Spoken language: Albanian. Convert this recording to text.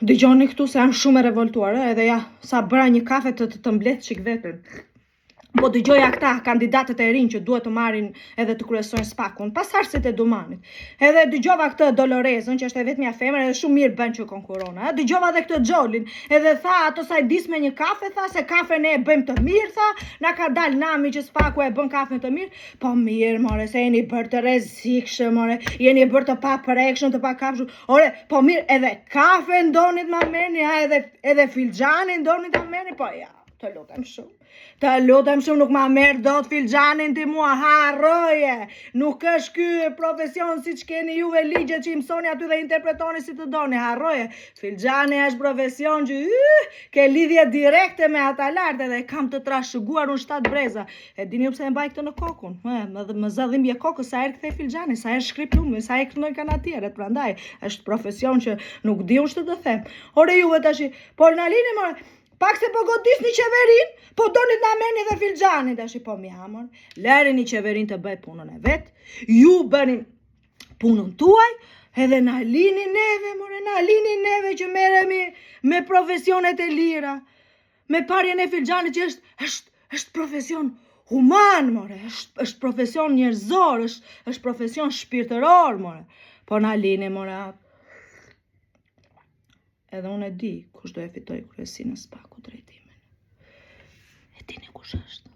Dëgjoni këtu se jam shumë e revoltuar, ë, edhe ja, sa bëra një kafe të të, të mbledh çik veten. Po dëgjoja këta kandidatët e rinj që duhet të marrin edhe të kryesojnë SPAK-un, pasardhësit e Dumanit. Edhe dëgjova këtë Dolorezën, që është e vetmja femër edhe shumë mirë bën që konkuron. Ë, dëgjova edhe këtë Xholin, edhe tha ato sa i dis me një kafe, tha se kafe ne e bëjmë të mirë, tha, na ka dal nami që SPAK-u e bën kafen të mirë. Po mirë, more, se jeni bërë të rrezikshëm, more, jeni bërë të paprekshëm, të pakapshëm. Ore, po mirë, edhe kafen donit ma merrni, ha, edhe edhe filxhanin donit ta merrni, po ja, të lutem shumë. Të lutem shumë nuk ma merr dot filxhanin ti mua, harroje. Nuk është ky profesion siç keni juve ligjet që i mësoni aty dhe interpretoni si të doni, harroje. Filxhani është profesion që yh, ke lidhje direkte me ata lart edhe e kam të trashëguar unë shtat breza. E dini ju pse e mbaj këtë në kokun? Ë, më më zë dhimbje kokës sa herë kthej filxhanin, sa herë shkrip lumin, sa herë këndojnë kanatierët, prandaj është profesion që nuk di unë ç'të të them. Ore juve tash, po na lini more. Pak se po godisni qeverin, po doni të na merrni dhe filxhanin tash po mi amor. Lërini qeverin të bëj punën e vet. Ju bëni punën tuaj, edhe na lini neve, more, na lini neve që merremi me profesionet e lira, me parjen e filxhanit që është është është profesion human, more, është është profesion njerëzor, është është profesion shpirtëror, more. Po na lini, more. Edhe unë e di kush do e fitoj kryesinë e SPAK-u drejtimin. E dini kush është?